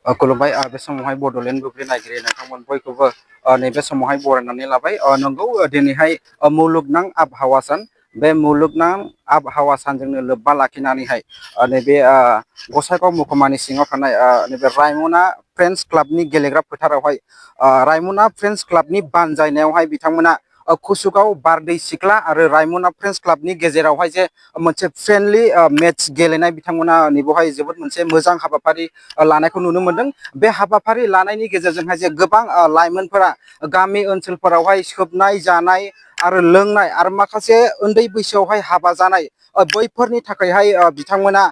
खुलुमबाय बे समावहाय बड'लेण्ड बुब्लि नायगिरि नोंथांमोन बयखौबो नैबे समावहाय बरायनानै लाबाय नंगौ दिनैहाय मुलुगनां आबहावा सान बे मुलुगनां आबहावा सानजोंनो लोब्बा लाखिनानैहाय नैबे गसाइगाव महकुमानि सिङाव थानाय नैबे रायमना फ्रेन्ड्स क्लाबनि गेलेग्रा फोथारावहाय रायमना फ्रेन्ड्स क्लाबनि बानजायनायावहाय बिथांमोना कुसुगाव बारदै सिख्ला आरो रायमना फ्रेन्ड्स क्लाबनि गेजेरावहाय जे मोनसे फ्रेन्डलि मेट्स गेलेनाय बिथांमोना नैबेवहाय जोबोद मोनसे मोजां हाबाफारि लानायखौ नुनो मोनदों। बे हाबाफारि लानायनि गेजेरजोंहाय जे गोबां लाइमोनफोरा गामि ओनसोलफोरावहाय सोबनाय जानाय आरो लोंनाय आरो माखासे उन्दै बैसोआवहाय हाबा जानाय बैफोरनि थाखायहाय बिथांमोना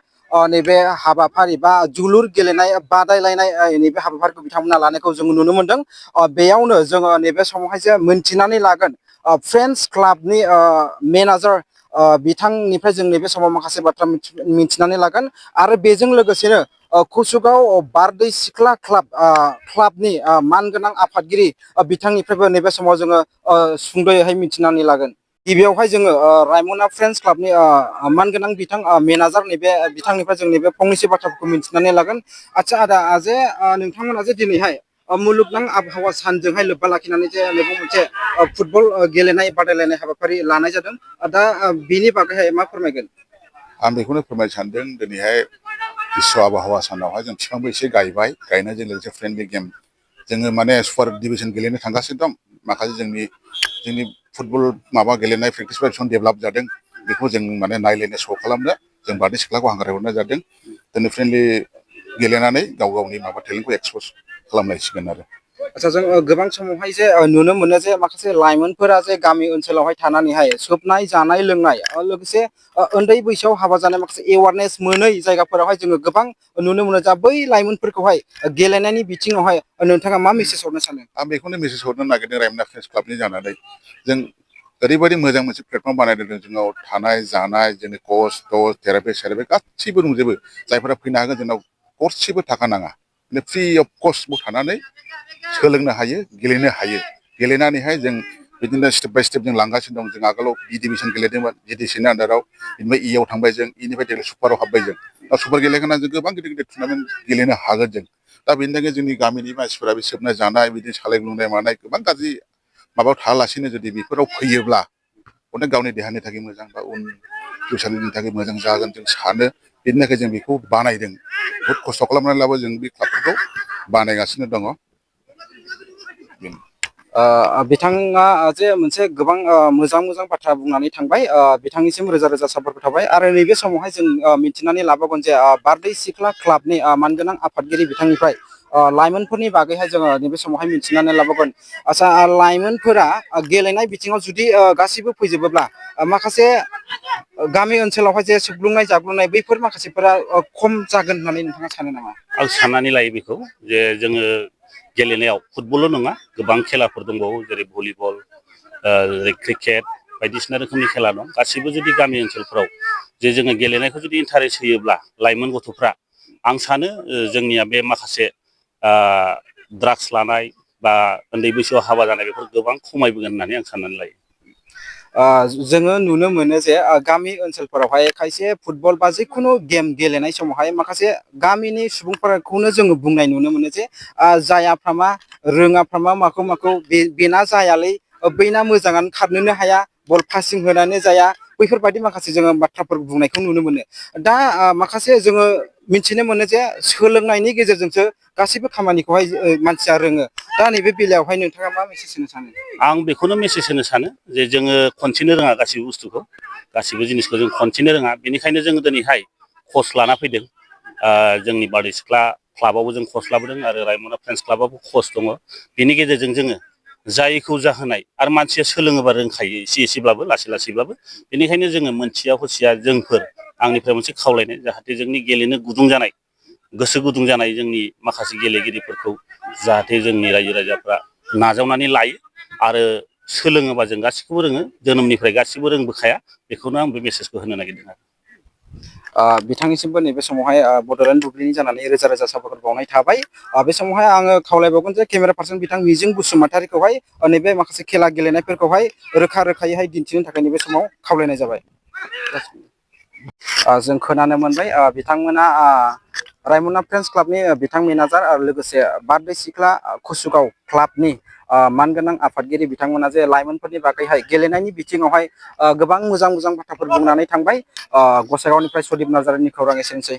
नैबे हाबाफारि बा जोलुर गेलेनाय बादायलायनाय नैबे हाबाफारिखौ बिथांमोना लानायखौ जों नुनो मोनदों। बेयावनो जोङो नैबे समावहाय जे मोनथिनानै लागोन फ्रेन्ड्स क्लाबनि मेनेजार बिथांनिफ्राय जों नैबे समाव माखासे बाथ्रा मिथिनानै लागोन आरो बेजों लोगोसेनो कुसुगाव बारदै सिख्ला क्लाबनि मानगोनां आफादगिरि बिथांनिफ्रायबो नैबे समाव जोङो सुंद'यैहाय मिथिनानै लागोन। गिबियावहाय जोङो रायमना फ्रेन्ड्स क्लाबनि मानगोनां बिथां मेनेजार नैबे बिथांनिफ्राय जों नैबे फंनैसो बाथ्राफोरखौ मिथिनानै लागोन। आदसा आदा जे नोंथांमोना जे दिनैहाय मुलुगनां आबहावा सानजोंहाय लोब्बा लाखिनानै जे नैबे मोनसे फुटबल गेलेनाय बादायलायनाय हाबाफारि लानाय जादों दा बेनि बागैहाय मा फोरमायगोन? आं बेखौनो फोरमायनो सानदों दिनैहाय बिश्व आबहावा सानावहाय जों बिफांबो एसे गायबाय गायनायजों लोगोसे फ्रेन्डलि गेम जोङो माने सुपार डिभिजन गेलेनो थांगासिनो दं। माखासे जोंनि फुटबल माबा गेलेनाय प्रेक्टिसफ्रा डेभेलप जादों बेखौ जों माने नायलायनो श' खालामनो जों बारदै सिख्लाखौ हांख्रायहरनाय जादों। दिनै फ्रेन्डलि गेलेनानै गाव गावनि माबा टेलेन्टखौ एक्सपस खालामनांसिगोन आरो। आदसा जों गोबां समावहाय जे नुनो मोनो जे माखासे लाइमोनफोरा जे गामि ओनसोलावहाय थानानैहाय सोबनाय जानाय लोंनाय लोगोसे उन्दै बैसोआव हाबा जानाय माखासे एवारनेस मोनै जायगाफोरावहाय जोङो गोबां नुनो मोनो जा बै लाइमोनफोरखौहाय गेलेनायनि बिथिङावहाय नोंथाङा मा मेसेज हरनो सानो? आं बेखौनो मेसेज हरनो नागिरदों रायमना फ्रेन्ड्स क्लाबनि जानानै जों ओरैबायदि मोजां मोनसे प्लेटफर्म बानायदों जोंनाव थानाय जानाय जोंनि कच थेरापि गासैबो दंजोबो जायफोरा फैनो हागोन जोंनाव गरसेबो थाखा नाङा फ्रि अफ कस्टबो थानानै सोलोंनो हायो गेलेनो हायो। गेलेनानैहाय जों बिदिनो स्टेप बाय स्टेप जों लांगासिनो दं। जों आगोलाव बि डिभिसन गेलेदोंमोन बिडिसिनि आन्दाराव बेनिफ्राय इआव थांबाय जों इनिफ्राय देग्लाय सुपाराव हाबबाय जों दा सुपार गेलेखांना जों गोबां गिदिर गिदिर टुर्नामेन्ट गेलेनो हागोन जों। दा बेनि थाखाय जोंनि गामिनि मानसिफोरा बे सोबनाय जानाय बिदिनो सालाय ग्लुंनाय मानाय गोबां गाज्रि माबायाव थायालासिनो जुदि बेफोराव फैयोब्ला अनेक गावनि देहानि थाखाय मोजां बा उन फिउसारनि थाखाय मोजां जागोन जों सानो। बेनि थाखाय जों बेखौ बानायदों बहुद खस्थ' खालामनानैब्लाबो जों बे क्लाबफोरखौ बानायगासिनो दङ। बिथाङा जे मोनसे गोबां मोजां मोजां बाथ्रा बुंनानै थांबाय बिथांनिसिम रोजा रोजा साबायखर थाबाय आरो नैबे समावहाय जों मिथिनानै लाबावगोन जे बारदै सिख्ला क्लाबनि मानगोनां आफादगिरि बिथांनिफ्राय लाइमोनफोरनि बागैहाय जोङो नैबे समावहाय मिथिनानै लाबावगोन। आदसा लाइमोनफोरा गेलेनाय बिथिङाव जुदि गासैबो फैजोबोब्ला माखासे गामि ओनसोलावहाय जे सुग्लुंनाय जाग्लुंनाय बैफोर माखासेफोरा खम जागोन होननानै नोंथाङा सानो नामा? आं साननानै लायो बेखौ जे जोङो गेलेनायाव फुटबलल' नङा गोबां खेलाफोर दंबावो जेरै भलिबल जेरै क्रिकेट बायदिसिना रोखोमनि खेला दं गासैबो जुदि गामि ओनसोलफ्राव जे जोङो गेलेनायखौ जुदि इन्टारेस्ट होयोब्ला लाइमोन गथ'फ्रा आं सानो जोंनिया बे माखासे ड्राग्स लानाय बा उन्दै बैसोआव हाबा जानाय बेफोर गोबां खमायबोगोन होननानै आं साननानै लायो। जोङो नुनो मोनो जे गामि ओनसोलफोरावहाय खायसे फुटबल बा जिखुनु गेम गेलेनाय समावहाय माखासे गामिनि सुबुंफोरखौनो जोङो बुंनाय नुनो मोनो जे जायाफ्रामा रोङाफ्रामा माखौ बेना जायालै बैना मोजाङानो खारनोनो हाया बल पासिं होनानै जाया बैफोरबायदि माखासे जोङो बाथ्राफोर बुंनायखौ नुनो मोनो। दा माखासे जोङो मिथिनो मोनो जे सोलोंनायनि गेजेरजोंसो गासैबो खामानिखौहाय मानसिया रोङो। दा नैबे बेलायावहाय नोंथाङा मा मेसेज होनो सानो? आं बेखौनो मेसेज होनो सानो जे जोङो खनसेनो रोङा गासिबो बुस्थुखौ गासिबो जिनिसखौ जों खनसेनो रोङा बेनिखायनो जोङो दिनैहाय कच लाना फैदों। जोंनि बारदै सिख्ला क्लाबावबो जों कच लाबोदों आरो रायमना फ्रेन्ड्स क्लाबावबो कच दङ। बेनि गेजेरजों जोङो जायखौ जाहोनाय आरो मानसिया सोलोङोबा रोंखायो एसे एसेब्लाबो लासै लासैब्लाबो बेनिखायनो जोङो मोनथिया हसिया जोंफोर आंनिफ्राय मोनसे खावलायनाय जाहाथे जोंनि गेलेनो गुदुं जानाय गोसो गुदुं जानाय जोंनि माखासे गेलेगिरिफोरखौ जाहाथे जोंनि रायजो राजाफ्रा नाजावनानै लायो आरो सोलोङोबा जों गासिखौबो रोङो जोनोमनिफ्राय गासिबो रोंबोखाया बेखौनो आं बे मेसेजखौ होनो नागिरदों आरो। बिथांनिसिमबो नैबे समावहाय बड'लेण्ड बुब्लिनि जानानै रोजा रोजा साबायखर बावनाय थाबाय। बे समावहाय आङो खावलायबावगोन जे केमेरा पार्सन बिथां मिजिं बसुमतारिखौहाय नैबे माखासे खेला गेलेनायफोरखौहाय रोखा रोखायैहाय दिन्थिनो थाखाय नैबे समाव खावलायनाय जाबाय। जों खोनानो मोनबाय बिथांमोना रायमना फ्रेन्ड्स क्लाबनि बिथां मेनेजार आरो लोगोसे बारदै सिख्ला कुसुगाव क्लाबनि मानगोनां आफादगिरि बिथांमोना जे लाइमोनफोरनि बागैहाय गेलेनायनि बिथिङावहाय गोबां मोजां मोजां बाथ्राफोर बुंनानै थांबाय। गसाइगावनिफ्राय सदिप नार्जारिनि खौरां एसेनोसै।